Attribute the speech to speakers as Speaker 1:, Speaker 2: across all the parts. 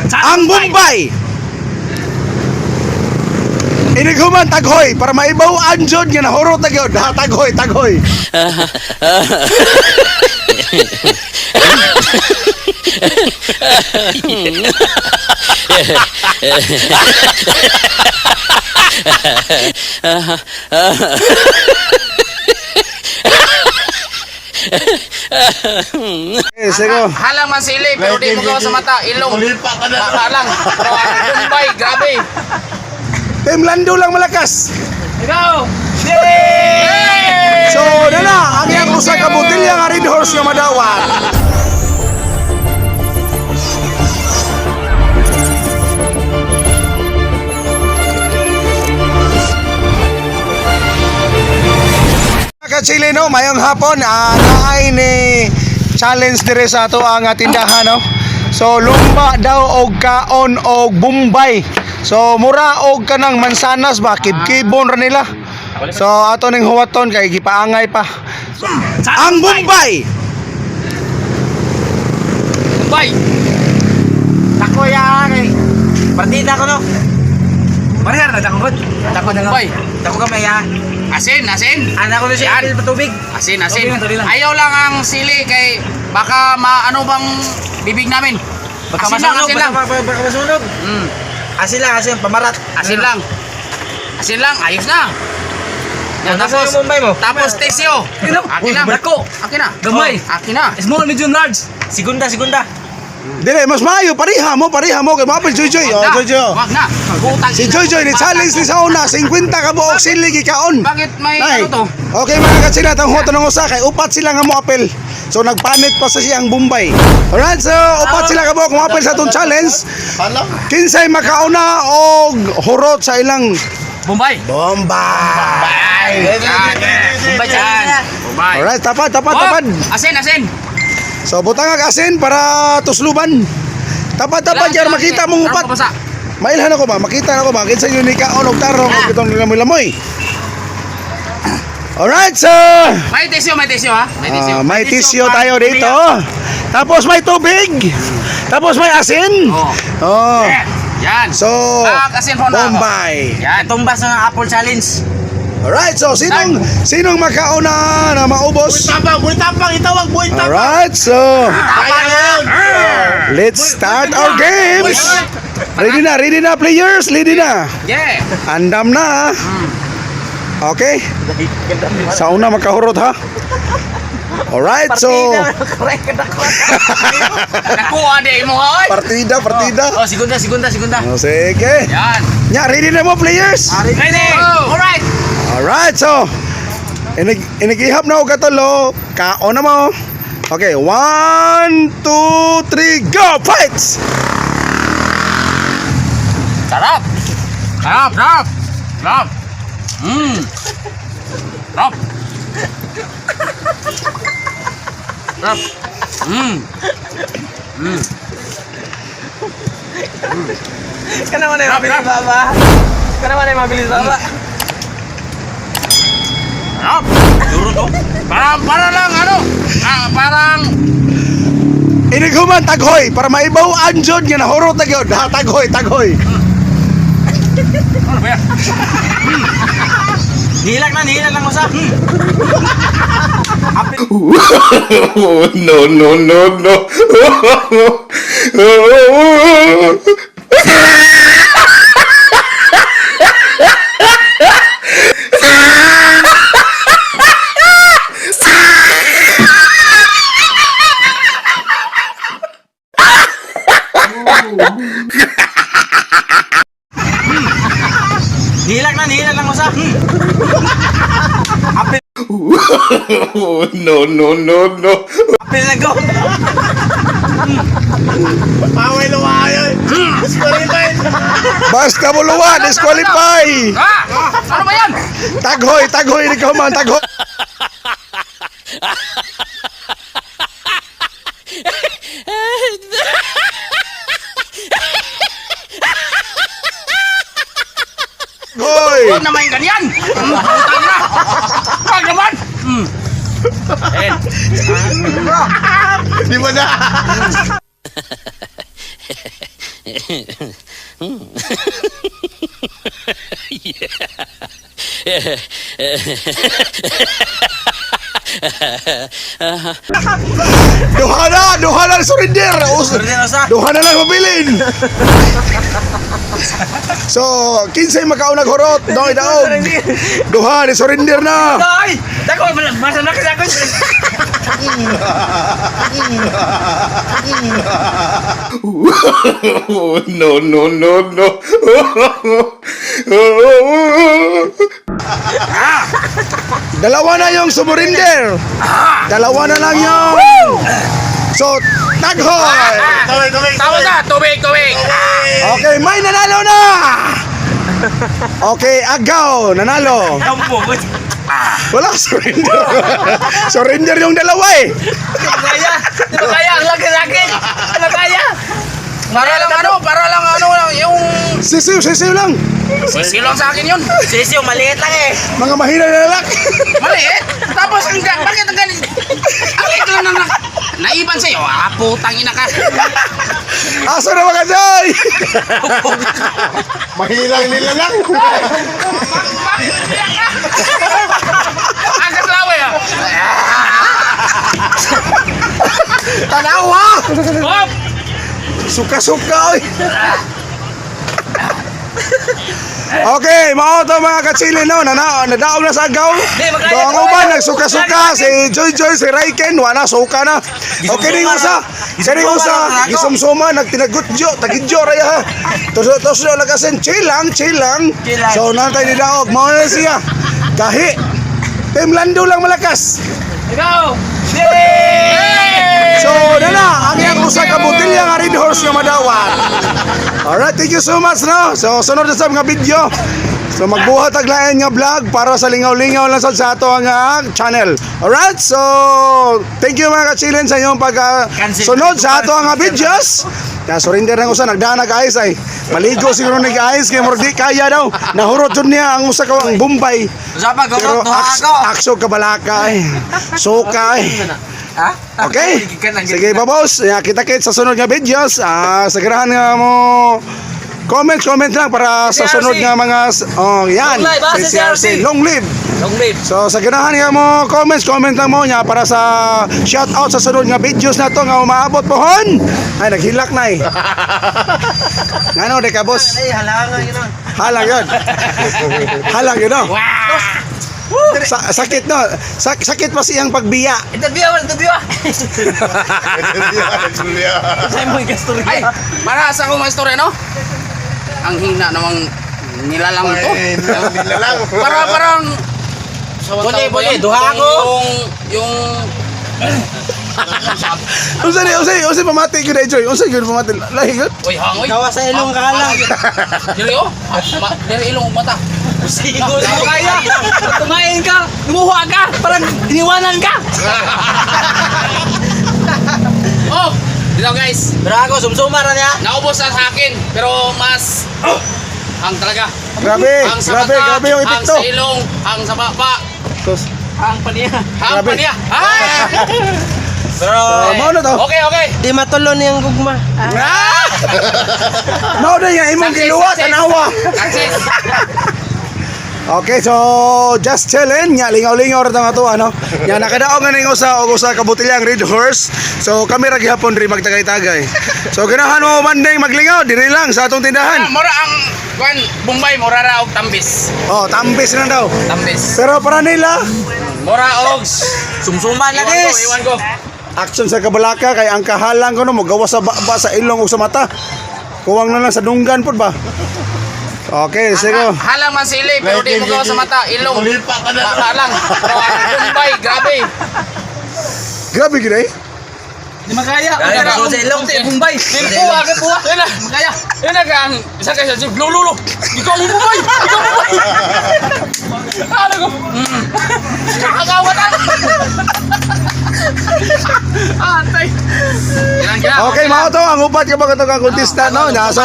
Speaker 1: Ang Bombay. Inighuman taghoy para maibaw anjod nga nahurot na gyud. Ha, taghoy, taghoy. Okay, sige.
Speaker 2: Halang man sili, pero di mo gawa sa mata. Ilong. Halang. Pero ang Bombay, grabe.
Speaker 1: Team Lando lang malakas.
Speaker 2: Ikaw! Yay!
Speaker 1: So, na na, ang iyang usa ka botelya nga Red Horse nga madawat. Ka-Chile, no, mayong hapon, naay ni challenge dire sa ato ang tindahan, no. So lumba daw og kaon og Bombay. So mura og kanang mansanas ba, kibkibon ra nila. So ato ning huwaton kay gipaangay pa. Ang Bombay.
Speaker 2: Bombay!
Speaker 3: Dako ya kay. Partida ko no. Parehar na dako god. Dako dako.
Speaker 2: Bombay.
Speaker 3: Dako gamay ya.
Speaker 2: Asin, asin.
Speaker 3: Ana ko na siya
Speaker 2: Yan.
Speaker 3: apil patubig.
Speaker 2: Asin, asin.
Speaker 3: Tubig lang, tubig lang.
Speaker 2: Ayaw lang ang sili kay baka maano bang bibig namin.
Speaker 3: Baka
Speaker 2: Asin lang,
Speaker 3: masunog,
Speaker 2: asin lang.
Speaker 3: baka masunog. Asin lang, asin pamarat.
Speaker 2: Asin lang. Asin lang, ayos na. Yan,
Speaker 3: Oh, nasa
Speaker 2: tapos,
Speaker 3: yung Bombay mo?
Speaker 2: tapos tesyo. Akin na.
Speaker 4: Dako.
Speaker 2: Akin na.
Speaker 4: Gamay.
Speaker 2: Akin na.
Speaker 4: Small, medium, large.
Speaker 3: Segunda, segunda.
Speaker 1: Dire mas maayo pareha mo kay maapil Joy Joy. Oh,
Speaker 2: Wag na.
Speaker 1: Joy Joy.
Speaker 2: Wag na. Putang
Speaker 1: Si
Speaker 2: ina.
Speaker 1: Joy Joy ni challenge ni sa una 50 ka buok sili gikaon.
Speaker 2: Bakit may
Speaker 1: Nay.
Speaker 2: ano to?
Speaker 1: Okay mga katsila, tang huwaton ng usa kay upat sila nga moapil. So nagpanit pa sa siyang Bombay. Alright, so upat sila ka buok moapil sa atong challenge. Kinsay makauna og hurot sa ilang
Speaker 2: Bombay.
Speaker 1: Bombay.
Speaker 2: Yan.
Speaker 3: Bombay challenge
Speaker 2: Yan. Bombay.
Speaker 1: Alright, tapad, tapad,
Speaker 2: Oh,
Speaker 1: tapad.
Speaker 2: Asin, asin.
Speaker 1: So butang ang asin para tusluban. Tapad, tapad,
Speaker 2: Kailangan,
Speaker 1: kaya makita mong
Speaker 2: kailangan
Speaker 1: upat.
Speaker 2: mabasa.
Speaker 1: Mailhan ako ba? Makita na ako ba? Kinsa yun ni kaon og tarong og itong lamoy-lamoy. Alright, so
Speaker 2: May tissue ha. May tissue.
Speaker 1: May tissue tayo dito. Tapos may tubig. Tapos may asin.
Speaker 2: Oh.
Speaker 1: Oh.
Speaker 2: Yan.
Speaker 1: So,
Speaker 2: Asin po na ako.
Speaker 1: Bombay.
Speaker 2: Yan.
Speaker 3: Tumbas ng Apple Challenge.
Speaker 1: Alright, so sinong sinong makauna na maubos?
Speaker 5: Tapang, buhay tapang, itawag, buhay tapang.
Speaker 1: Alright, so
Speaker 5: Kaya yun.
Speaker 1: let's start our games. Ready na players, ready na.
Speaker 2: Yeah.
Speaker 1: Andam na. Okay. Sa una makahurot ha. Alright, so
Speaker 3: Correct dako.
Speaker 2: Nakuha di mo ha. Oy.
Speaker 1: partida, partida.
Speaker 3: Oh, segunda, segunda, segunda.
Speaker 1: Oh, sige.
Speaker 2: Yan.
Speaker 1: Nya, ready na mo players?
Speaker 2: Ready. Alright.
Speaker 1: Alright, so inig ihap na og katulo, kaon na mo. Okay, 1, 2, 3, go! Fight!
Speaker 2: Sarap. Sarap, sarap. Sarap. Sarap. Sarap.
Speaker 3: Kana man ay mabilis baba. Kana man ay mabilis baba.
Speaker 2: Sarap. Duro to. Parang para lang ano? Parang
Speaker 1: Inighuman taghoy para maibaw anjod nga nahurot na gyud. Ha, taghoy, taghoy.
Speaker 2: Ano ba yan?
Speaker 3: Nihilak na, nihilak lang usa.
Speaker 5: No, no, no, no.
Speaker 3: Nihilak na, nihilak lang usa.
Speaker 5: No, no, no, no.
Speaker 3: Apil na go.
Speaker 5: Paway lumayo. Disqualified.
Speaker 1: Basta mo luwa, disqualify.
Speaker 2: Ah! Ano ba yan?
Speaker 1: Taghoy, taghoy inighuman, taghoy. Hoy!
Speaker 2: Huwag naman yung ganyan! Putang ina! Huwag naman! Ayan.
Speaker 5: Di ba na?
Speaker 1: Duha na, duha na surrender.
Speaker 3: Surrender usa.
Speaker 1: Duha na lang mabilin. So, kinsay makaunag horot, doy daog. Duha ni surrender na.
Speaker 3: Ay! Dako, masa na kasi ako.
Speaker 5: No, no, no, no.
Speaker 1: Dalawa na yung sumurinder. Dalawa na lang yung. So, taghoy.
Speaker 5: Tubig, tubig.
Speaker 2: Tama na, tubig, tubig.
Speaker 1: Okay, may nanalo na. Okay, agaw, nanalo.
Speaker 3: Kampo ko.
Speaker 1: Wala, surrender. Surrender yung dalawa eh.
Speaker 3: Di ba kaya? Di ba kaya? Ang laki-laki. Ano kaya?
Speaker 2: Para lang ano lang, yung
Speaker 1: Sisiw, sisiw lang.
Speaker 2: Sisiw lang sa akin yun.
Speaker 3: Sisiyo, maliit lang eh.
Speaker 1: Mga mahina na lalaki.
Speaker 2: Maliit. Tapos ang bakit ang ganit? Ang liit lang na naiban sa'yo. Ah, putang ina ka.
Speaker 1: Asa na mga joy?
Speaker 5: Mahilang nila lang.
Speaker 2: Bakit umiyak ka? Ang kaslaway ah.
Speaker 1: Tanawa!
Speaker 2: Hop!
Speaker 1: Suka-suka oy. Okay, mao to mga katsili no, nana nadaog na sa agaw.
Speaker 3: Di, magkaya
Speaker 1: So ang
Speaker 3: ko,
Speaker 1: uban
Speaker 3: eh.
Speaker 1: nagsuka-suka si Joy Joy, si Raiken, wala suka na. Okay ning usa, kini usa gisumsuma nagtinagutjo, tagidyo ra ya. Tuslo tuslo lagasin, chill lang, chill lang.
Speaker 3: Chill lang.
Speaker 1: So natay ni daog, mao na siya. Gahi. Team Lando lang malakas.
Speaker 3: Ikaw! Yay!
Speaker 1: So, nana, ang iyang usa ka botelya nga Red Horse nga madawat. Alright, thank you so much, no? So, sunod na sa mga video. So, magbuhat og lain nga vlog para sa lingaw-lingaw lang sad sa ato ang channel. Alright, so, thank you mga kachilin sa inyong pag
Speaker 3: Cancel.
Speaker 1: sunod sa ato ang videos. Na surrender na usa nagdana guys ay maligo siguro ni guys kay murag di kaya daw. Nahurot jud niya ang usa ka ang Bombay.
Speaker 3: Usa pa,
Speaker 1: Pero
Speaker 3: gumot, duha ako.
Speaker 1: akso kabalaka ay. Suka ay.
Speaker 3: Ha?
Speaker 1: Okay. Sige, babos. Ya, kita-kits sa sunod nga videos. Ah, sagarahan nga mo comment comment lang para sa
Speaker 3: CCRC.
Speaker 1: sunod nga mga oh, yan.
Speaker 3: Long live, ah,
Speaker 1: CCRC.
Speaker 3: CCRC.
Speaker 1: Long live.
Speaker 3: Long live.
Speaker 1: So sa ganahan nga mo comments comment lang mo nya para sa shout out sa sunod nga videos na to nga umaabot po hon. Ay naghilak na eh. Ngano de ka boss?
Speaker 3: Ay, halangan yun.
Speaker 1: Halang yun. Halang yun no. Sakit no. Sakit pa siyang pagbiya.
Speaker 3: Interview, interview. Sa'yo mo yung gastorya.
Speaker 2: Ay, para sa akong mga istorya, no? Ang hina namang nilalang to.
Speaker 5: Nila lang.
Speaker 2: Para parang sa
Speaker 3: Buli,
Speaker 2: tawag ba
Speaker 3: buli,
Speaker 2: yun?
Speaker 3: duha ako.
Speaker 2: Yung
Speaker 1: Unsa ni unsa unsa pamati gyud Joy? Unsa gyud pamati? Lahi gyud.
Speaker 2: Uy, hangoy.
Speaker 3: Gawa sa ilong ka lang.
Speaker 2: Dili oh. Dili ilong ug mata.
Speaker 3: Sigo, di mo kaya. Pag kumain ka, lumuha ka, parang iniwanan ka.
Speaker 2: Oh, dito guys.
Speaker 3: Pero ako, sumsuma ra niya.
Speaker 2: Naubos na sa akin, pero mas ang talaga.
Speaker 1: Grabe,
Speaker 2: Ang sa
Speaker 1: grabe,
Speaker 2: mata,
Speaker 1: grabe yung
Speaker 2: ang
Speaker 1: epekto.
Speaker 2: sa ilong, ang sa baba,
Speaker 1: Tos,
Speaker 3: Ang paniya.
Speaker 2: ang
Speaker 1: Grabe.
Speaker 2: paniya. Ay!
Speaker 3: Pero,
Speaker 1: mao na to.
Speaker 2: Okay.
Speaker 3: di matulon niyang gugma.
Speaker 1: Mao na yung imong
Speaker 2: Success,
Speaker 1: giluwa
Speaker 2: success.
Speaker 1: tanawa.
Speaker 2: Success.
Speaker 1: Okay, so just chillin, nya lingaw-lingaw ra tong ato ano. Nya nakadaog nga ning usa og usa ka botelya ang Red Horse. So kami ra gihapon ri magtagay-tagay. So ganahan mo mandeng maglingaw diri lang sa atong tindahan.
Speaker 2: Mura ang kuan Bombay mura ra og tambis.
Speaker 1: Oh, tambis na daw.
Speaker 2: Tambis.
Speaker 1: Pero para nila,
Speaker 2: Mura og
Speaker 3: Sumsuma na
Speaker 2: Iwan ko,
Speaker 3: guys.
Speaker 2: iwan ko.
Speaker 1: action sa kabalaka kay ang kahalang ko no mogawa sa baba sa ilong ug sa mata. Kuwang na lang sa dunggan pud ba. Okay, sige.
Speaker 2: Halang man sili pero di mo gawa sa mata, ilong.
Speaker 5: Kulipa ka na.
Speaker 2: Baka lang. Pero ang Bombay, grabe.
Speaker 1: Grabe gid eh.
Speaker 3: Di makaya. Kaya sa ilong. Bombay.
Speaker 2: Puwa ka puwa. Yun na, kaya. Yun na ang isa kay sa lululo. Ikaw ang Bombay. Ikaw ang Bombay. Ano ko? Kakagawa ta. Atay. Yan yan.
Speaker 1: Okay, mao to ang upat ka ba katong ang contestant no? Na, so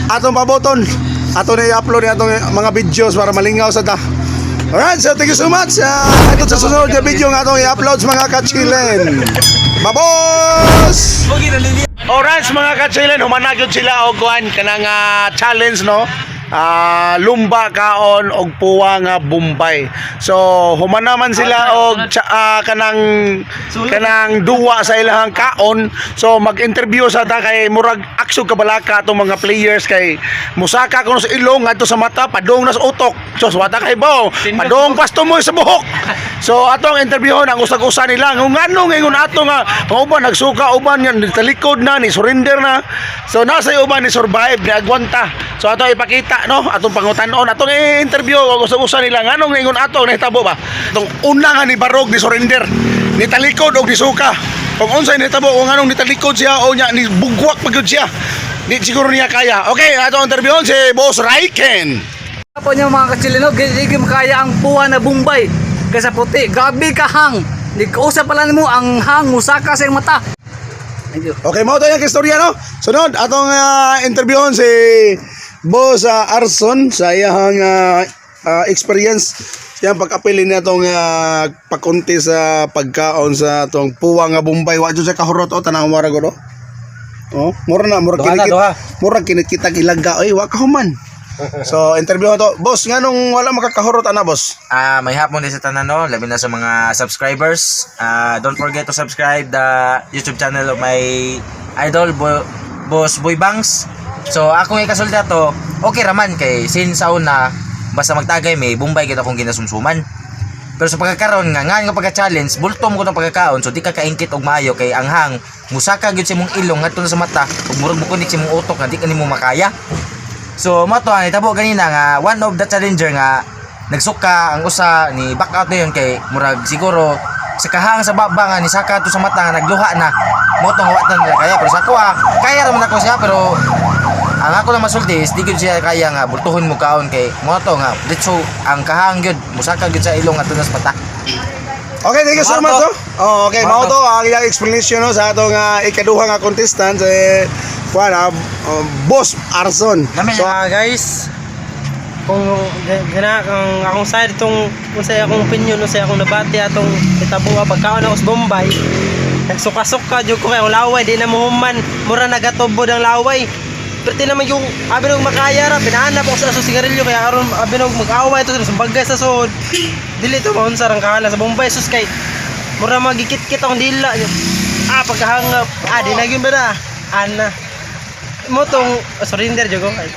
Speaker 1: atong paboton. Ato na i-upload ni atong mga videos para malingaw sa ta. Alright, so thank you so much. Ito sa sunod na video nga atong i-upload sa mga kachilen. Babos!
Speaker 2: Pogi na lili.
Speaker 1: Alright, mga kachilen, humanag yun sila og kuan kanang challenge, no? Lumba kaon og puwa nga Bombay. So humana man sila og kanang kanang duwa sa ilahang kaon. So mag-interview sa ta kay murag aksog kabalaka atong mga players kay musaka kuno sa ilong ngadto sa mata, padung na sa utok. So wata kay bo, padung pasto mo sa buhok. So atong interviewon ang usag-usa nila kung ngano ngayon ato nga mga uban nagsuka, uban nga talikod na ni surrender na. So nasa uban ni survive ni agwanta. So ato ipakita, no, atong pangutan-on, atong i-interview og usag-usa nila nganong ngayon ato nahitabo ba. Atong una nga ni barog ni surrender, ni talikod og ni suka. Kung unsay nahitabo, kung anong nitalikod siya o nya ni bugwak pa gyud siya. Di siguro niya kaya. Okay, atong interviewon si Boss Raiken.
Speaker 2: Po niya, mga kachilino, hindi makaya ang puwa na Bombay kaysa puti. Grabe ka hang. Nagkausap pala nimo ang hang musaka sa iyong mata. Thank you.
Speaker 1: Okay, mao to yung istorya, no. Sunod atong interviewon si Boss Arson sa iyang experience sa iyang pag-apil ni atong pagkunti sa pagkaon sa atong puwa nga Bombay. Wa jud siya kahurot o tanawang wara gud, oh. Oh, mura na mura
Speaker 3: Duha na,
Speaker 1: kinikit.
Speaker 3: duha.
Speaker 1: Mura kinikita ilaga oy, wa ka human. So interview to, boss, nganong wala makakahurot ana, boss?
Speaker 3: May hapon din sa tanan, no, labi na sa mga subscribers. Don't forget to subscribe the YouTube channel of my idol Boss Boy Bangs. So akong ikasulti ato, okay raman kay since sa una basta magtagay may Bombay gid akong ginasumsuman. Pero sa pagkakaroon nga nga nga pagka-challenge, bulto mo ko ng pagkakaon, so di ka kaingkit og maayo kay ang hang musaka gyud sa imong ilong ngadto na sa mata ug murag mukunik sa imong utok nga di ka nimo makaya. So mo to ang itabo ganina nga one of the challenger nga nagsuka ang usa ni back out na yun kay murag siguro sa kahang sa baba nga ni saka to sa mata nga nagluha na mo tong wa na nila kaya. Pero sa ako, kaya ra man ako siya, pero ang ako lang masulti is di gyud siya kaya nga bultuhon mo kaon kay mo to nga ditso ang kahang gyud musaka gyud sa ilong at sa mata.
Speaker 1: Okay, thank you so much.
Speaker 3: Mao to.
Speaker 1: Oh. Oh, okay, mao
Speaker 3: Mao
Speaker 1: to ang iyang explanation, no, sa atong ikaduha nga contestant si kuan Boss Arson.
Speaker 3: Nami.
Speaker 1: So,
Speaker 4: Guys, kung gana ang akong side itong kung sa akong opinion o sa akong nabati atong itabuha pagkaon ako sa Bombay, nagsuka-suka jud ko kay ang laway di na mohuman, mura nagatubod ang laway. Pero naman yung abi nog makaya ra pinahanap ako sa aso sigarilyo kaya aron abi nog mag-away ito sa bagay sa suod, dili to maunsa rang kahala sa Bombay, sus, kay mura magikit-kit akong dila. Pagkahangap, di na gyud ba na ana mo tong surrender jud ko kay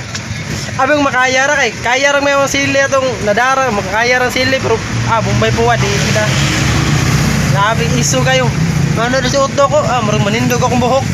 Speaker 4: abang makaya ra kay kaya ra may mga sili atong nadara makakaya ra sili, pero Bombay po di kita. Grabe iso kayo. Ano na si uto ko, murag manindog akong buhok.